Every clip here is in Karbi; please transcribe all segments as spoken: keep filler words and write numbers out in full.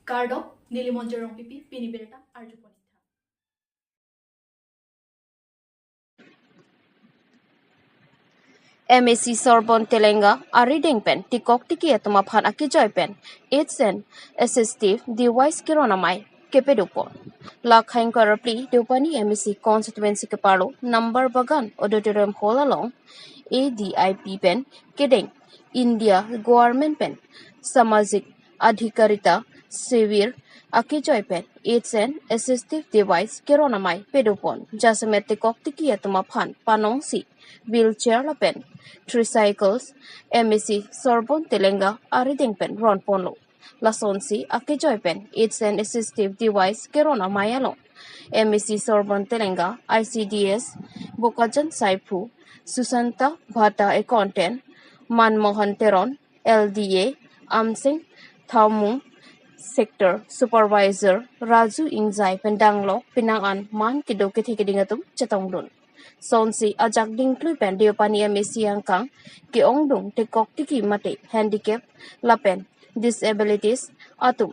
Kardom, neli Monjir Rongpipi, pini birta arjupon itha. M A C Sorbon Telenga arideng pen tikok tiki atum aphan akejoi pen aids and assistive device keron amei kepadopon. Lakhang karapli Deopani M A C constituency keparlo Nambar Bagan Auditorium Hall along A D I P pen kedeng India Government pen Samajik Adhikarita Shivir akejoi pen aids and assistive device keron amei padopon. Jasemet tikok tiki atum aphan panongsi wheelchair lapen tricycles M A C Sorbon Telenga arideng pen ronponlo. Lasonsi akejoi pen aids and assistive device keron amei along M A C Sorbon Telenga, I C D S Bokajan Saiphu, Susanta Bhatta accountant, Manmohan Teron, L D A, Amsing Thaomung, Sector Supervisor Raju Ingzai pen danglok penang an man kedo kethe keding atum chetongdun. Sonsi ajak dingklui pen Deopani M A C angkang ke-ongdung tikok tiki mate handicap lapen disabilities atum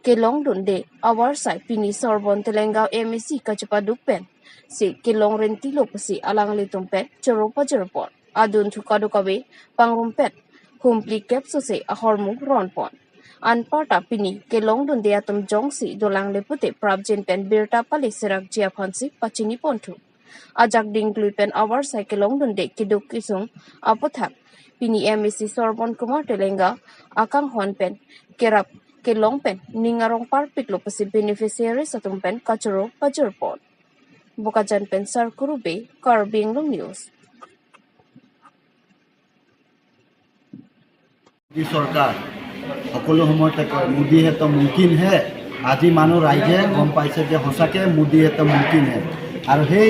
kelongdunde avarsai pini Sorbon Telenga M A C kachepaduk pensi kelong rentilo pusi alanglitum pen choro pajirpon. Adunthu kadokave pangrumpet humpli kep sose ahormu ronpon. Anparta pini kelongdunde atum jongsi dolang lepute prapjin pen birta pali serakji aphansi pachiniponthu. Ajak dingklui pen avarsai kelongdunde keduk kesung aputhak pini M A C Sorbon Kumar Telenga akanghon pen kerap kelong pen ning arong parpiklo pusi beneficiaries atum pen kachoro pajirpon. Bokajan pen Sarkuru Bey, Karbi Anglong News. Modi চৰকাৰ, সকলো সময়তে কয়, "মোদী হে তো মুমকিন হে।" আজি মানুহ ৰাইজে গম পাইছে যে সঁচাকে মোদী হে তো মুমকিন হে। আৰু সেই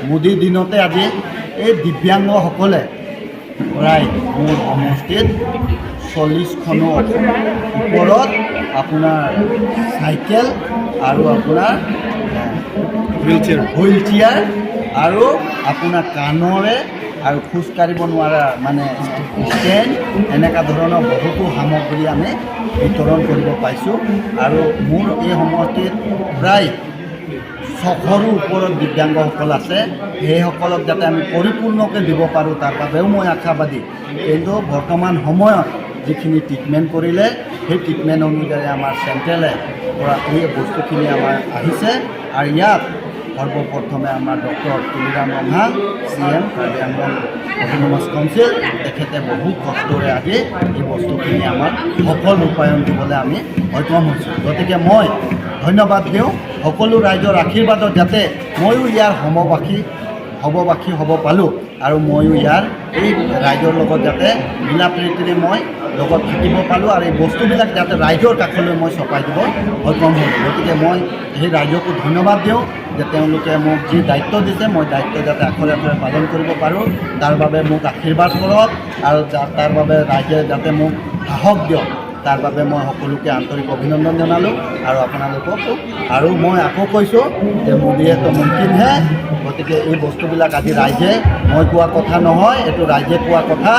মোদী দিনতে আজি এই দিব্যাংগসকলে প্ৰায় মোৰ সমষ্টিত চল্লিছখনৰ ওপৰত আপোনাৰ চাইকেল আৰু আপোনাৰ হুইল চেয়াৰ। হুইল চেয়াৰ আৰু আপোনাৰ কাণৰে আৰু খোজ কাঢ়িব নোৱাৰা মানে ষ্টেণ্ড, এনেকুৱা ধৰণৰ বহুতো সামগ্ৰী আমি বিতৰণ কৰিব পাইছোঁ। আৰু মোৰ এই সমষ্টিত প্ৰায় ছশৰো ওপৰত দিব্যাংগসকল আছে। সেইসকলক যাতে আমি পৰিপূৰ্ণকৈ দিব পাৰোঁ, তাৰ বাবেও মই আশাবাদী। কিন্তু বৰ্তমান সময়ত যিখিনি ট্ৰিটমেণ্ট কৰিলে, সেই ট্ৰিটমেণ্ট অনুযায়ী আমাৰ চেণ্ট্ৰেলে পৰা এই বস্তুখিনি আমাৰ আহিছে। আৰু ইয়াত সৰ্বপ্ৰথমে আমাৰ doctor Tuliram Ronghang, C M Karbi Anglong autonomous council, তেখেতে বহু কষ্টৰে আজি এই বস্তুখিনি আমাক সফল ৰূপায়ণ দিবলৈ আমি সক্ষম হৈছোঁ। গতিকে মই ধন্যবাদ দিওঁ সকলো ৰাইজৰ আশীৰ্বাদত, যাতে ময়ো ইয়াৰ সমবাসী, হববাসী হ'ব পালোঁ আৰু ময়ো ইয়াৰ এই ৰাইজৰ লগত যাতে মিলা প্ৰীতিৰে মই লগত থাকিব পাৰোঁ আৰু এই বস্তুবিলাক যাতে ৰাইজৰ কাষলৈ মই চপাই দিব সক্ষম হওঁ। গতিকে মই সেই ৰাইজকো ধন্যবাদ দিওঁ যে তেওঁলোকে মোক যি দায়িত্ব দিছে, মই দায়িত্ব যাতে আখৰে আখৰে পালন কৰিব পাৰোঁ, তাৰ বাবে মোক আশীৰ্বাদ কৰক আৰু যা-, তাৰ বাবে ৰাইজে যাতে মোক সাহস দিয়ক, তাৰ বাবে মই সকলোকে আন্তৰিক অভিনন্দন জনালোঁ আৰু আপোনালোককো। আৰু মই আকৌ কৈছোঁ যে মোদী হে তো মুমকিন হে। গতিকে এই বস্তুবিলাক আজি ৰাইজে, মই কোৱা কথা নহয়, এইটো ৰাইজে কোৱা কথা।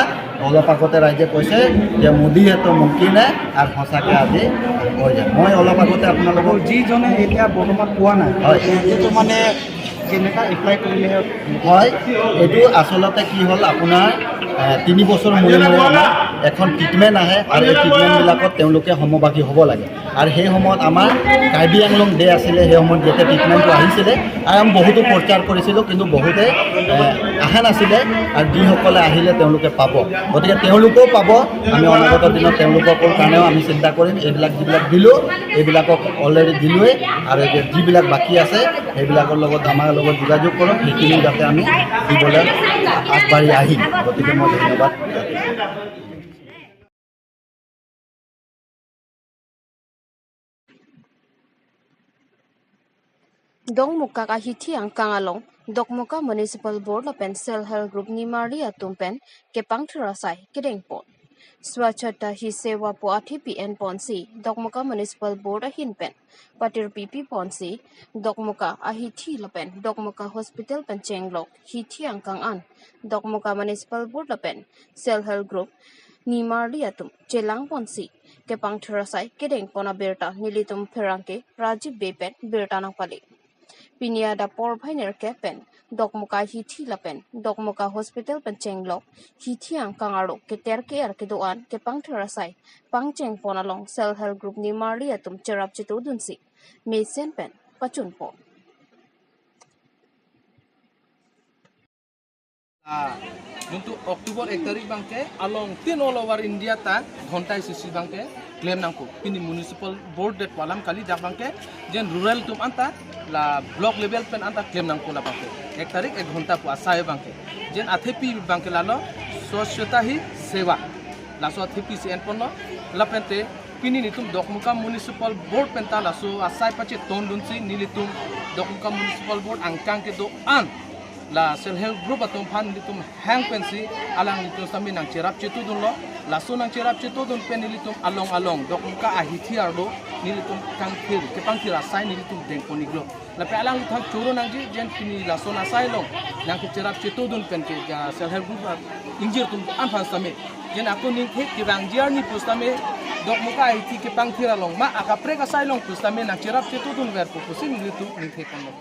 অলপ আগতে ৰাইজে কৈছে যে মোদী হে তো মুমকিন হে, আৰু সঁচাকৈ আজি হৈ যায়। মই অলপ আগতে আপোনালোকক আৰু যিজনে এতিয়া বৰ্তমান পোৱা নাই, হয়। এইটো মানে কেনেকা এপ্লাই কৰিলেহে? হয়, এইটো আচলতে কি হ'ল, আপোনাৰ, এ, তিনি বছৰ মূৰে মূৰে আমাৰ এখন ট্ৰিটমেণ্ট আহে আৰু এই ট্ৰিটমেণ্টবিলাকত তেওঁলোকে সমভাগী হ'ব লাগে। আৰু সেই সময়ত আমাৰ কাৰ্বি আংলং ডে আছিলে, সেই সময়ত যেতিয়া ট্ৰিটমেণ্টটো আহিছিলে আৰু আমি বহুতো প্ৰচাৰ কৰিছিলোঁ, কিন্তু বহুতে, এ, অহা নাছিলে। আৰু যিসকলে আহিলে তেওঁলোকে পাব, গতিকে তেওঁলোকেও পাব। আমি অনাগত দিনত তেওঁলোকৰ কাৰণেও আমি চিন্তা কৰিম। এইবিলাক যিবিলাক দিলোঁ, এইবিলাকক অলৰেডি দিলোঁৱেই, আৰু এতিয়া যিবিলাক বাকী আছে সেইবিলাকৰ লগত আমাৰ লগত যোগাযোগ কৰক, সেইখিনি যাতে আমি দিবলৈ আগবাঢ়ি আহিম। গতিকে মই ধন্যবাদ। Dokmoka ahithi angkang along Dokmoka Municipal Board lapen Self Help Group nimarli atum pen kepangthir asai kedengpon. Swachhata Hi Seva pu athepi enponsi Dokmoka Municipal Board ahin pen patirpipi ponsi Dokmoka ahithi lapen Dokmoka Hospital pen chenglok hithi angkang an Dokmoka Municipal Board lapen Self Help Group nimarli atum chelangponsi kepangthir asai kedeng pon abirta nelitum pherangke Rajiv Bey pen birta nangpale. Pini adap porphai nerkep pen Dokmoka hithi lapen Dokmoka Hospital pen chenglok hithi angkang arlo keter ke-er kedo-an kepangthir asai pangcheng pon along Self Help Group nimarli atum cherap chetodunsi mesen pen pachun pon. Ah, juntu October ek tarik abangke along tin all over India ta ghonta isi isi abangke klem nangpo. Pini municipal board det pu alam kali, dak abangke jen rural atum anta la block level pen anta klem nangpo la abangke. Ek tarik ek ghonta pu asai abangke. Jen athepi abangke lalo Swachhata Hi Seva. Laso athepi si en ponlo. Lapente pini nelitum Dokmoka Municipal Board pen ta laso asai pachetondunsi nelitum Dokmoka Municipal Board angkang kedo-an la Self Help Group atum aphan nelitum hang pensi alanglitum sami nangcherap chetodunlo. Laso nangcherap chetodun pen nelitum along along Dokmoka ahithi arlo nelitum kangthir, kepangthir asai nelitum deng pon-iklo. Lapen alanglitum choro nangji jen pini lason asai along nangkecherap chetodun pen ke ja Self Help Group a ingjir atum an aphan sami. Jen ako ningthe kevangji arni pusitame Dokmoka ahithi kepangthir along ma akaprek asai along pusitame nangcherap chetodun verpo pusi nelitum ningthe ponlo.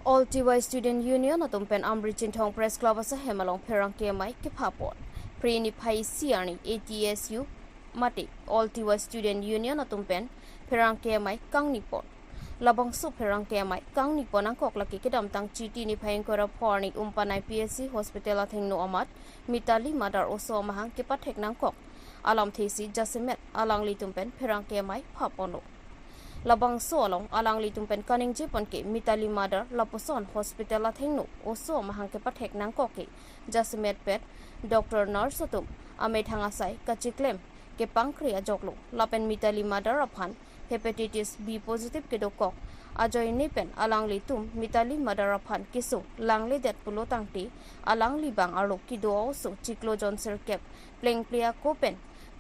All Tiwa Student Union atum pen Amri Chinthong Press Club asahem along pherangke amei kepha pon. Phre niphai isi arni A T S U mate All Tiwa Student Union atum pen pherangke amei kangni pon. Labangso pherangke amei kangni pon nangkok lake kedamtang Chiti niphai ingkoi ra pho arni Umpanai P S C Hospital athengno amat Mitali Mother oso amahang kepathek nangkok alamthe si jasemet alanglitum pen pherangke amei pha ponlo. Labangso along alanglitum pen kaningje pon ke Mitali Mother lapuson hospital athengno oso amahang kepathek nangkok ke jasemet pen doctor nurse atum amethang asai kachiklem kepangkri ajoklo. Lapen Mitali Mother aphan hepatitis B positive kedokok ajoine pen alanglitum Mitali Mother aphan keso langledet pulo tangte alangli bang arlo kedo a-oso chiklo jon sirkep plengple ako pen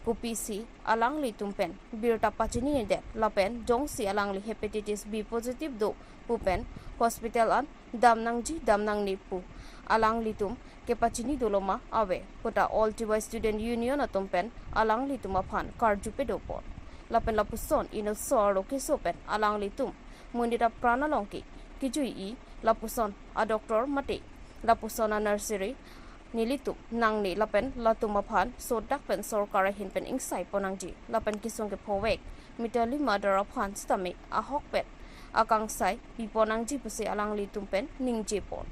kopisi alanglitum pen birta pachininedet lapen jongsi alangli hepatitis B positive do pu pen hospital an dam nangji dam nangne pu alanglitum kepachini doloma ave puta All Tiwa Student Union atum pen alanglitum aphan karju pedo pon. Lapen lapuson inutso arlo keso pen alanglitum monit apran along ke kejui-i lapuson a-doctor mate lapuson a-nursery nelitum nangne lapen latum aphan sodak pen sorkar ahin pen ingsai pon nangji lapen kesung kephovek Mitali Mother aphan sitame ahok pen akangsai pi pon nangji pusi alanglitum pen ningje pon.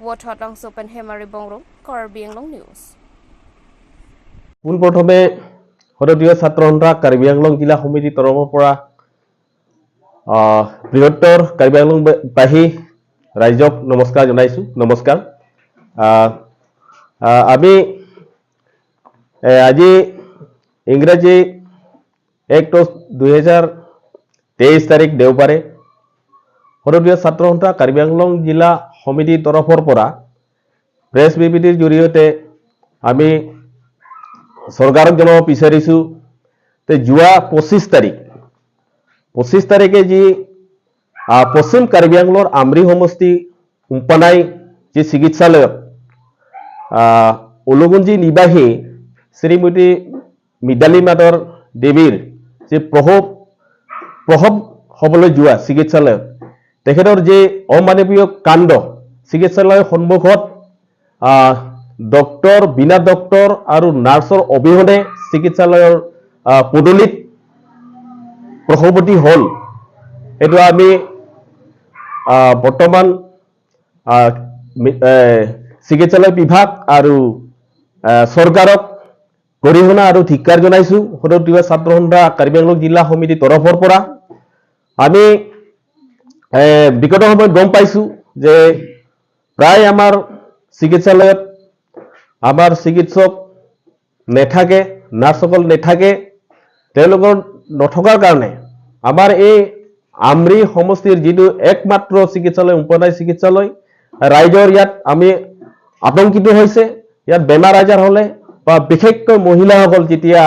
Vothatlangso pen Hemari Bongrung, Karbi Anglong News. পোনপ্ৰথমে শৰদীয় ছাত্ৰ সন্থা কাৰ্বি আংলং জিলা সমিতি তৰফৰ পৰা, আহ, বৃহত্তৰ কাৰ্বি আংলং বাসী ৰাইজক নমস্কাৰ জনাইছো। নমস্কাৰ। আহ, আহ, আমি, এ, আজি ইংৰাজী এক দহ দুই হাজাৰ তেইছ তাৰিখ দেওবাৰে শৰদীয় ছাত্ৰ সন্থা কাৰ্বি আংলং জিলা সমিতিৰ তৰফৰ পৰা প্ৰেছ বিবৃতিৰ জৰিয়তে আমি চৰকাৰক জনাব বিচাৰিছো যে যোৱা পঁচিছ তাৰিখ, পঁচিছ তাৰিখে যি, আহ, পশ্চিম কাৰ্বি আংলঙৰ আমৰি সমষ্টি উম্পানাই যি চিকিৎসালয়ত, আহ, উলুগুঞ্জি নিবাসী শ্ৰীমতী মিতালী মাদৰ দেৱীৰ যি প্ৰসৱ, প্ৰসৱ হ'বলৈ যোৱা চিকিৎসালয়ত তেখেতৰ যি অমানৱীয় কাণ্ড, চিকিৎসালয়ৰ সন্মুখত, আহ, ডক্টৰ, বিনা ডক্টৰ আৰু নাৰ্ছৰ অবিহনে চিকিৎসালয়ৰ, আহ, পদূলিত প্ৰসৱতী হ'ল। এইটো আমি, আহ, বৰ্তমান, আহ, মি-, এ, চিকিৎসালয় বিভাগ আৰু, আহ, চৰকাৰক গৰিহণা আৰু ধিক্কাৰ জনাইছো। শৰদীয় ছাত্ৰ সন্থা কাৰ্বি আংলং জিলা সমিতিৰ তৰফৰ পৰা আমি, এ, বিগত সময়ত গম পাইছো যে প্ৰায় আমাৰ চিকিৎসালয়ত আমাৰ চিকিৎসক নেথাকে, নাৰ্ছসকল নেথাকে। তেওঁলোকৰ নথকাৰ কাৰণে আমাৰ এই আমৰি সমষ্টিৰ যিটো একমাত্ৰ চিকিৎসালয়, উম্পানাই চিকিৎসালয়, ৰাইজৰ ইয়াত আমি আতংকিত হৈছে। ইয়াত বেমাৰ আজাৰ হ'লে বা বিশেষকৈ মহিলাসকল যেতিয়া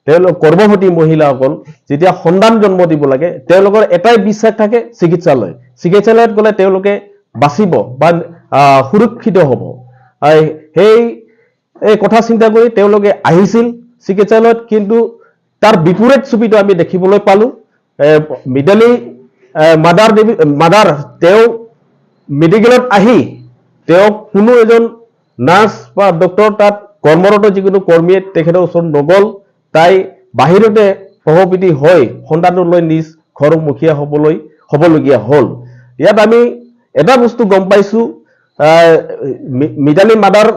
তেওঁলোক গৰ্ভৱতী মহিলাসকল যেতিয়া সন্তান জন্ম দিব লাগে, তেওঁলোকৰ এটাই বিশ্বাস থাকে চিকিৎসালয়। চিকিৎসালয়ত গ'লে তেওঁলোকে বাচিব বা, আহ, সুৰক্ষিত হ'ব। আহ, সেই এই কথা চিন্তা কৰি তেওঁলোকে আহিছিল চিকিৎসালয়ত, কিন্তু তাৰ বিপৰীত ছবিটো আমি দেখিবলৈ পালো। এ, মিতালী, এ, মাদাৰ দেৱী, মাদাৰ, তেওঁ মেডিকেলত আহি তেওঁ কোনো এজন নাৰ্ছ বা ডক্টৰ, তাত কৰ্মৰত যিকোনো কৰ্মীয়ে তেখেতৰ ওচৰত নগ'ল। তাই বাহিৰতে সহপিতি হৈ সন্তানটো লৈ নিজ ঘৰমুখীয়া হ'বলৈ, হ'বলগীয়া হ'ল। ইয়াত আমি এটা বস্তু গম পাইছো, আহ, মি-, মিতালী মাদাৰ,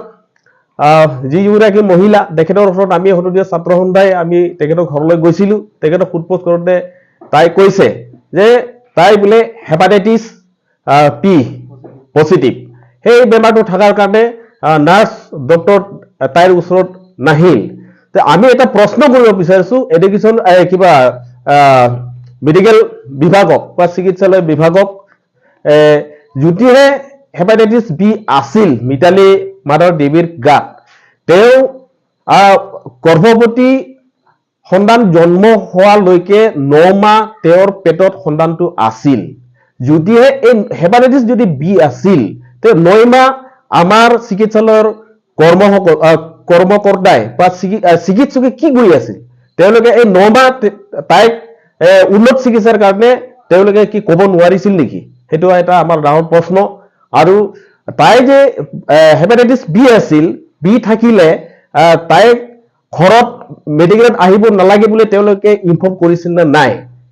আহ, যিগৰাকী মহিলা, তেখেতৰ ওচৰত আমি সদৌ অসম ছাত্ৰ সন্থাই আমি তেখেতৰ ঘৰলৈ গৈছিলো। তেখেতক সোধ পোছ কৰোঁতে তাই কৈছে যে তাই বোলে হেপাটাইটিছ, আহ, পি পজিটিভ। সেই বেমাৰটো থকাৰ কাৰণে, আহ, নাৰ্ছ ডক্টৰ, আহ, তাইৰ ওচৰত নাহিল। তে আমি এটা প্ৰশ্ন কৰিব বিচাৰিছো এডুকেশ্যন, এ, কিবা, আহ, মেডিকেল বিভাগক বা চিকিৎসালয় বিভাগক, এ, যদিহে হেপাটাইটিছ বি আছিল মিতালী মাদাৰ দেৱীৰ গাত, তেওঁ, আহ, গৰ্ভৱতী সন্তান জন্ম হোৱালৈকে ন মাহ তেওঁৰ পেটত সন্তানটো আছিল। যদিহে এই হেপাটাইটিছ যদি বি আছিল, তে নয় মাহ আমাৰ চিকিৎসালয়ৰ কৰ্মসকল, আহ, কৰ্মকৰ্তাই বা চিকি-, আহ, চিকিৎসকে কি কৰি আছিল? তেওঁলোকে এই ন মাহ তে-, তাইক, এ, উন্নত চিকিৎসাৰ কাৰণে তেওঁলোকে কি ক'ব নোৱাৰিছিল নেকি? সেইটো এটা আমাৰ ডাঙৰ প্ৰশ্ন। আৰু তাই যে, এ, হেপাটাইটিছ বি আছিল, বি থাকিলে, আহ, তাইক ঘৰত মেডিকেলত আহিব নালাগে বুলি তেওঁলোকে ইনফৰ্ম কৰিছিল নে নাই,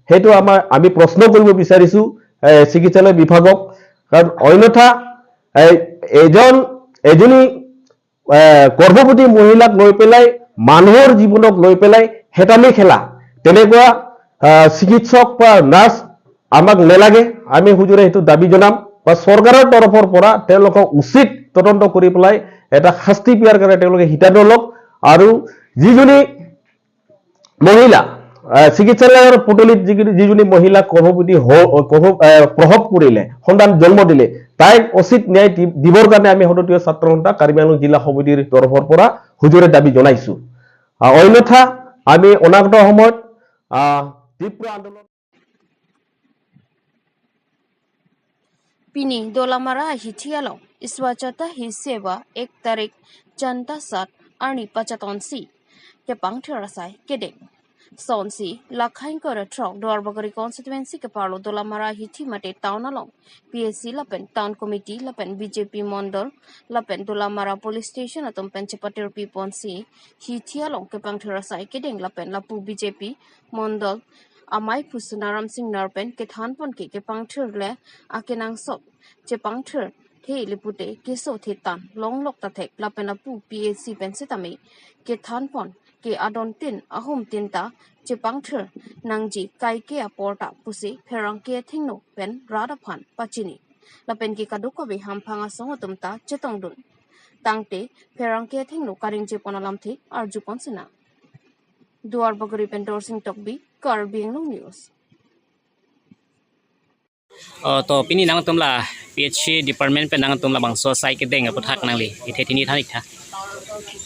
সেইটো আমাৰ, আমি প্ৰশ্ন কৰিব বিচাৰিছো, এ, চিকিৎসালয় বিভাগক। কাৰণ অন্যথা, এ, এজন, এজনী, এ, গৰ্ভৱতী মহিলাক লৈ পেলাই, মানুহৰ জীৱনক লৈ পেলাই হেতালি খেলা, তেনেকুৱা, আহ, চিকিৎসক বা নাৰ্ছ আমাক নালাগে। আমি হুজুৰে সেইটো দাবী জনাম বা চৰকাৰৰ তৰফৰ পৰা তেওঁলোকক উচিত তদন্ত কৰি পেলাই এটা শাস্তি দিয়াৰ কাৰণে তেওঁলোকে সিদ্ধান্ত লওক। আৰু যিজনী মহিলা, আহ, চিকিৎসালয়ৰ পদূলিত যিজনী, যিজনী মহিলা গৰ্ভৱতী হ-, গৰ্ভ-, আহ, প্ৰসৱ কৰিলে, সন্তান জন্ম দিলে, তাইক উচিত ন্যায় দি-, দিবৰ কাৰণে আমি সদৌ অসম ছাত্ৰ সন্থা কাৰ্বি আংলং জিলা সমিতিৰ তৰফৰ পৰা হুজুৰে দাবী জনাইছো। আহ, অন্যথা আমি অনাগত সময়ত, আহ, তীব্ৰ আন্দোলন। Pini Dolamara ahithi along Swachhata Hi Seva ek tarik Chanta Sat arni pachatonsi kepangthir asai kedeng. Sonsi lakhai ingkoi ra throk Duarbagori constituency keparlo Dolamara ahithi mate town along P H C lapen town committee lapen B J P mondol lapen Dolamara police station atum pen chepatirpi ponsi hithi along kepangthir asai kedeng lapen lapu B J P mondol amei phu Sonaram Singnar pen kethan pon ke kepangthir le akenangsot chepangthir the le pute keso the tan longlok ta thek lapen lapu P H C pen setame kethan pon ke adon tin ahum tin ta chepangthir nangji kaike apor ta pusi pherangke athengno pen rat aphan pachini. Lapen ke kadokave hamphang asong atum ta chetongdun. Tangte pherangke athengno karingje pon alamthe arju pon sina. Duarbagori pen Dorsing Tokbi, Karbi Anglong News. Oh, to pini nangtum la P H C department pen nangtum labangso asai kedeng aputhak nangli ithe thini than iktha.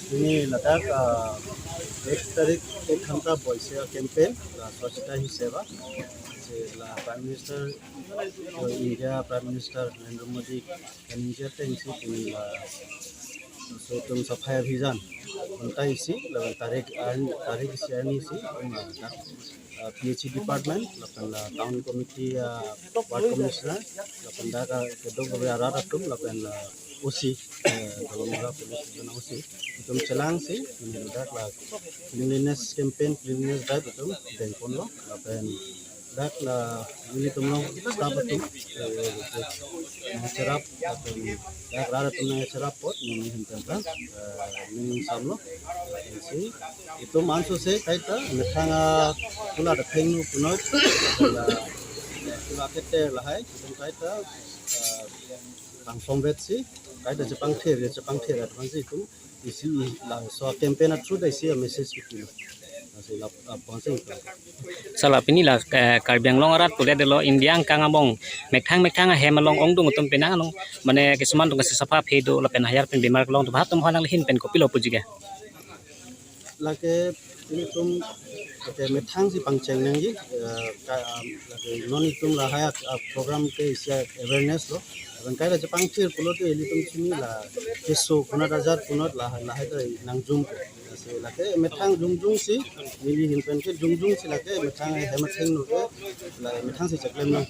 Pini ladak, ah, ek tarik ek ghanta boise campaign, la Swachhata Hi Seva, je la Prime Minister, uh, India Prime Minister Narendra Modi kaningje atengsi pini la, so itum Safai Abhiyan ghanta isi, lapen tarik arni, tarik isi arni isi, um, dak, uh, P H C department, lapen la town committee, uh, ward commissioner, lapen dak, uh, kedokave arat atum, lapen la O C, uh, Dolamara police station O C, itum chelangsi, pini dak la cleanliness campaign, cleanliness drive itum dengponlo, lapen dak la nelitum along staff atum, eh, nangcherap, lapen dak rat atum nangcherap apot, neli ahin pen ta, eh, ning samlo. Lapen si itum anso se kaita methang a kulat athengno punoi, la, eh, kulat kete lahai, itum kaita, eh, kangsong vetsi, kaita chepangthir, chepangthir, advance itum isi labangso campaign a through ta isi a message kipilo. Lasi la, la, bangso itum. Sala pini la, eh, Karbi Anglong arat pule delo India angkang among methang methang ahem along ongdung atum penang along mane kisuman atum ke sesapha phe do lapen hajar pen bimar kelong do bahatum hanang lihin pen kopilo puji ke. Lake Ilitum ke methang si pangcheng nangji, eh, ka, um, lake non itum lahai ak, ak program ke isi awareness lo. Abang kai la chepangthir pulote ilitum chini la keso konat ajat konat la lahai ta nangjum. Si lake methang jongjong si, neli ahin pen ke jongjong si lake methang hem athengno ke la methang si cheklem nang.